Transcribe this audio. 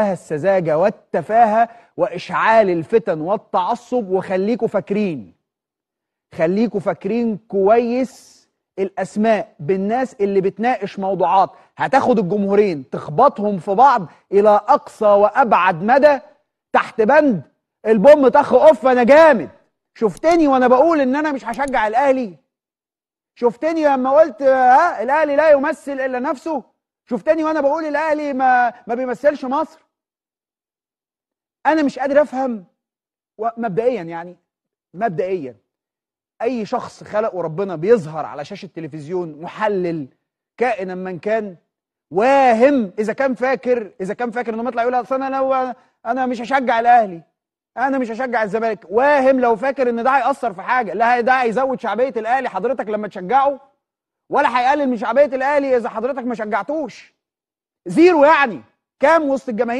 السذاجة والتفاهة وإشعال الفتن والتعصب. وخليكوا فاكرين، خليكوا فاكرين كويس الأسماء بالناس اللي بتناقش موضوعات هتاخد الجمهورين تخبطهم في بعض إلى أقصى وأبعد مدى تحت بند البوم طخ أوف أنا جامد. شفتني وأنا بقول إن أنا مش هشجع الأهلي؟ شفتني لما قلت ها الأهلي لا يمثل إلا نفسه؟ شفتني وأنا بقول الأهلي ما بيمثلش مصر؟ أنا مش قادر أفهم مبدئيا، يعني مبدئيا أي شخص خلقه ربنا بيظهر على شاشة التلفزيون محلل كائنا من كان، واهم إذا كان فاكر، إذا كان فاكر إنه يطلع يقول أصل أنا لو أنا مش هشجع الأهلي، أنا مش هشجع الزمالك، واهم لو فاكر إن ده هيأثر في حاجة، لا ده هيزود شعبية الأهلي حضرتك لما تشجعه، ولا هيقلل من شعبية الأهلي إذا حضرتك ما شجعتوش. زيرو يعني كام وسط الجماهير.